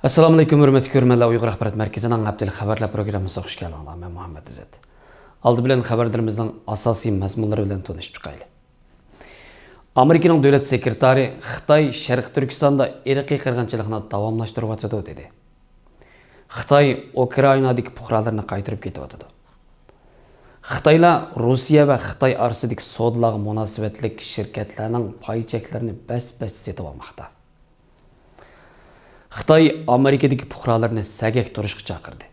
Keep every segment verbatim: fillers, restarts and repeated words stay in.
ئەسسالامۇئەلەيكۇم، ھۆرمەتلىك كۆرۈرمەنلەر، ئۇيغۇر ئاخبارات مەركىزىنىڭ ھەپتىلىك خەۋەرلەر پروگراممىسىغا خۇش كەلدىڭلار. مەن مۇھەممەت ئىززەت. ئالدى بىلەن خەۋەرلىرىمىزنىڭ ئاساسىي مەزمۇنلىرى بىلەن تونۇشۇپ چىقايلى. ئامېرىكىنىڭ دۆلەت سېكرېتارى خىتاي شەرقىي تۈركىستاندا ئىرقىي قىرغىنچىلىقنى داۋاملاشتۇرۇۋاتىدۇ، دېدى. خىتاي ئۇكرائىنادىكى پۇقرالىرىنى قايتۇرۇپ كېتىۋاتىدۇ. خىتايلار روسىيە ۋە خىتاي ئارىسىدىكى سودىلارغا مۇناسىۋەتلىك شىركەتلەرنىڭ پاي چەكلىرىنى بەس-بەستە سېتىۋالماقتا. خىتاي ئامېرىكىدىكى پۇقرالىرىنى سەگەك تۇرۇشقا چاقىردى.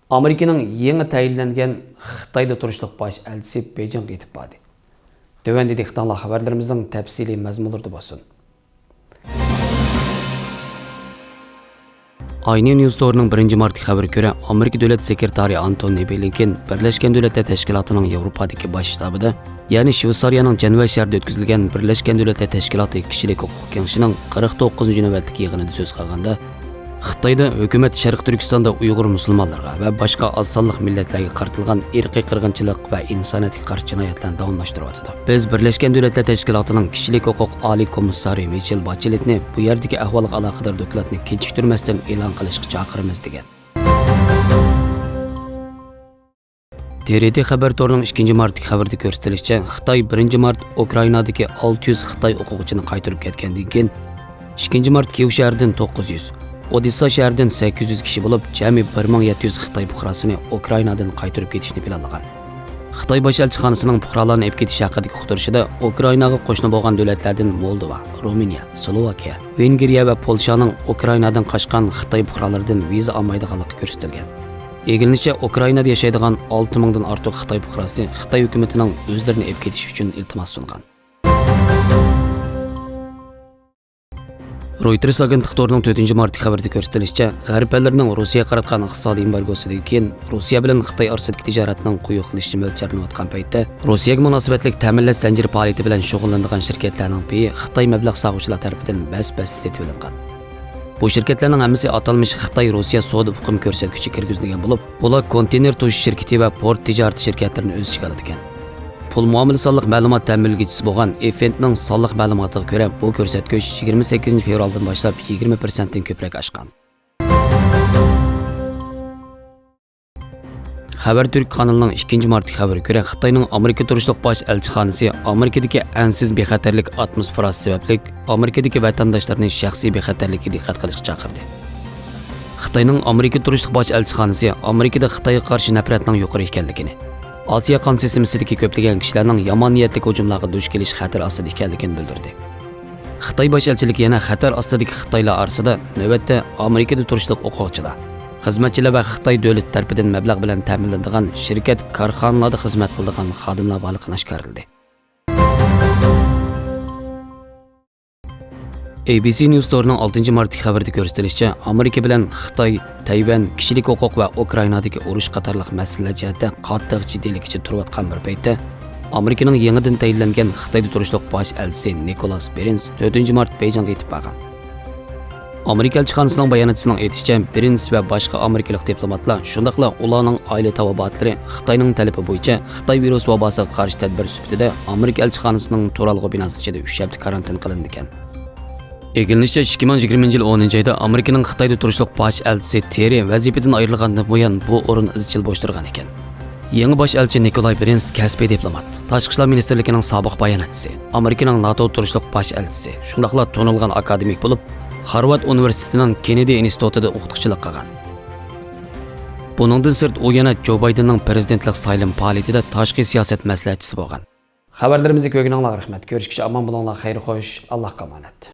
ئامېرىكىنىڭ يېڭى تەيىنلەنگەن خىتايدا تۇرۇشلۇق باش ئەلچىسى بېيجىڭغا يېتىپ باردى. تۆۋەندە دىققىتىڭلار خەۋەرلىرىمىزنىڭ تەپسىلىي مەزمۇنلىرىدا بولسۇن. ئاينى نيۇز تورىنىڭ بىرىنچى مارتتىكى خەۋىرىگە كۆرە، ئامېرىكا دۆلەت سېكرېتارى ئانتونى بلىنكېن بىرلەشكەن دۆلەتلەر تەشكىلاتىنىڭ ياۋروپادىكى باش شتابىدا، يەنى شۋېتسارىيەنىڭ جەنۋە شەھىرىدە ئۆتكۈزۈلگەن بىرلەشكەن دۆلەتلەر تەشكىلاتى كىشىلىك ھوقۇق كېڭىشىنىڭ قىرىق توققۇزىنچى نۆۋەتلىك يىغىنىدا سۆز قىلغاندا، خىتايدا ھۆكۈمەت شەرقىي تۈركىستاندا ئۇيغۇر مۇسۇلمانلىرىغا ۋە باشقا ئاز سانلىق مىللەتلەرگە قارىتىلغان ئىرقىي قىرغىنچىلىق ۋە ئىنسانىيەتكە قارشى جىنايەتلەرنى داۋاملاشتۇرۇۋاتىدۇ. بىز بىرلەشكەن دۆلەتلەر تەشكىلاتىنىڭ كىشىلىك ھوقۇق ئالىي كومىسسارى مىشېل باچېلېتنى بۇ يەردىكى ئەھۋالغا ئالاقىدار دوكلاتنى كېچىكتۈرمەستىن ئېلان قىلىشقا چاقىرىمىز، دېگەن. تې رې تې خەۋەر تورىنىڭ ئىككىنچى مارتتىكى خەۋىرىدە كۆرسىتىلىشىچە، خىتاي بىرىنچى مارت ئۇكرائىنادىكى ئالتە يۈز خىتاي ئوقۇغۇچىنى قايتۇرۇپ كەتكەندىن كېيىن، ئىككىنچى مارت كىيېۋ شەھىرىدىن توققۇز يۈز، ئودېسسا شەھىرىدىن سەككىز يۈز كىشى بولۇپ، جەمئىي بىر مىڭ يەتتە يۈز خىتاي پۇقراسىنى ئۇكرائىنادىن قايتۇرۇپ كېتىشنى پىلانلىغان. خىتاي باش ئەلچىخانىسىنىڭ پۇقرالارنى ئېلىپ كېتىش ھەققىدىكى ئۇقتۇرۇشىدا ئۇكرائىناغا قوشنا بولغان دۆلەتلەردىن مولدوۋا، رومىنىيە، سلوۋاكىيە، ۋېنگرىيە ۋە پولشانىڭ ئۇكرائىنادىن قاچقان خىتاي پۇقرالىرىدىن ۋىزا ئالمايدىغانلىقى كۆرسىتىلگەن. ئىگىلىنىشىچە، ئۇكرائىنادا ياشايدىغان ئالتە مىڭدىن ئارتۇق خىتاي پۇقراسى خىتاي ھۆكۈمىتىنىڭ ئۆزلىرىنى ئېلىپ كېتىش ئۈچۈن ئىلتىماس سۇنغان. رويتېرس ئاگېنتلىقى تورىنىڭ تۆتىنچى مارتتىكى خەۋىرىدە كۆرسىتىلىشىچە، غەرب ئەللىرىنىڭ روسىيەگە قاراتقان ئىقتىسادىي ئېمبارگوسىدىن كېيىن، روسىيە بىلەن خىتاي ئارىسىدىكى تىجارەتنىڭ قويۇقلىشىشى مۆلچەرلىنىۋاتقان پەيتتە، روسىيەگە مۇناسىۋەتلىك تەمىنلەش زەنجىرى پائالىيىتى بىلەن شۇغۇللىنىدىغان شىركەتلەرنىڭ پېيى خىتاي مەبلەغ سالغۇچىلار تەرىپىدىن بەس-بەستە سېتىۋېلىنغان. بۇ شىركەتلەرنىڭ ھەممىسى ئاتالمىش خىتاي-روسىيە سودا ئۇقۇم كۆرسەتكۈچى كىرگۈزۈلگەن بولۇپ، بۇلار كونتېينېر توشۇش شىركىتى ۋە پورت تىجارىتى شىركەتلىرىنى ئۆز ئىچىگە ئالىدىكەن. پۇل مۇئامىلە سانلىق مەلۇمات تەمىنلىگۈچىسى بولغان ئېفېنتنىڭ سانلىق مەلۇماتىغا كۆرە، بۇ كۆرسەتكۈچ يىگىرمە سەككىزىنچى فېۋرالدىن باشلاپ يىگىرمە پىرسەنتتىن كۆپرەك ئاشقان. خەۋەر تۈرك قانىلىنىڭ ئىككىنچى مارتتىكى خەۋىرىگە كۆرە، خىتاينىڭ ئامېرىكا تۇرۇشلۇق باش ئەلچىخانىسى ئامېرىكىدىكى ئەنسىز بىخەتەرلىك ئاتموسفېراسى سەۋەبلىك ئامېرىكىدىكى ۋەتەنداشلىرىنى شەخسىي بىخەتەرلىككە دىققەت قىلىشقا چاقىردى. خىتاينىڭ ئامېرىكا تۇرۇشلۇق باش ئەلچىخانىسى ئامېرىكىدا خىتايغا قارشى نەپرەتنىڭ يۇقىرى ئىكەنلىكىنى، ئاسىيا قان سىستېمىسىدىكى كۆپلىگەن كىشىلەرنىڭ يامان نىيەتلىك ھۇجۇملارغا دۇچ كېلىش خەتىرى ئاستىدا ئىكەنلىكىنى بىلدۈردى. خىتاي باش ئەلچىلىكى يەنە خەتەر ئاستىدىكى خىتايلار ئارىسىدا نۆۋەتتە ئامېرىكىدا تۇرۇشلۇق ئوقۇغۇچىلار، خىزمەتچىلەر ۋە خىتاي دۆلىتى تەرىپىدىن مەبلەغ بىلەن تەمىنلىنىدىغان شىركەت، كارخانىلاردا خىزمەت قىلىدىغان خادىملار بارلىقىنى ئاشكارىلىدى. ئەي بى سى نيۇز تورىنىڭ ئالتىنچى مارتتىكى خەۋىرىدە كۆرسىتىلىشىچە، ئامېرىكا بىلەن خىتاي تەيۋەن، كىشىلىك ھوقۇق ۋە ئۇكرائىنادىكى ئۇرۇش قاتارلىق مەسىلىلەر جەھەتتە قاتتىق جىددىيلىككىچە تۇرۇۋاتقان بىر پەيتتە، ئامېرىكىنىڭ يېڭىدىن تەيىنلەنگەن خىتايدا تۇرۇشلۇق باش ئەلچىسى نىكولاس بېرنس تۆتىنچى مارت بېيجىڭغا يېتىپ بارغان. ئامېرىكا ئەلچىخانىسىنىڭ باياناتچىسىنىڭ ئېيتىشىچە، بېرنس ۋە باشقا ئامېرىكىلىق دىپلوماتلار، شۇنداقلا ئۇلارنىڭ ئائىلە تاۋابىئاتلىرى خىتاينىڭ تەلىپى بويىچە خىتاي ۋىرۇس ۋاباسىغا قارشى تەدبىر سۈپىتىدە ئامېرىكا ئەلچىخانىسىنىڭ تۇرالغۇ بىناسى ئىچىدە ئۈچ ھەپتە كارانتىن قىلىندىكەن. ئىگىلىنىشىچە، ئىككى مىڭ يىگىرمىنچى يىل ئونىنچى ئايدا ئامېرىكىنىڭ خىتايدا تۇرۇشلۇق باش ئەلچىسى تېررى ۋەزىپىدىن ئايرىلغاندىن بۇيان بۇ ئورۇن ئىزچىل بوش تۇرغان ئىكەن. يېڭى باش ئەلچى نىكولاي بېرنس كەسپىي دىپلومات، تاشقى ئىشلار مىنىستىرلىكىنىڭ سابىق باياناتچىسى، ئامېرىكىنىڭ ناتو تۇرۇشلۇق باش ئەلچىسى، شۇنداقلا تونۇلغان ئاكادېمىك بولۇپ، خارۋارد ئۇنىۋېرسىتېتىنىڭ كېننېدى ئىنستىتۇتىدا ئوقۇتقۇچىلىق قىلغان. بۇنىڭدىن سىرت، ئۇ يەنە جو بايدېننىڭ پىرېزىدېنتلىق سايلىمى پائالىيىتىدە تاشقى سىياسەت مەسلىھەتچىسى بولغان. خەۋەرلىرىمىزنى كۆرگىنىڭلارغا رەھمەت. كۆرۈشكىچە ئامان بولۇڭلار. خەير خوش. ئاللاھقا ئامانەت.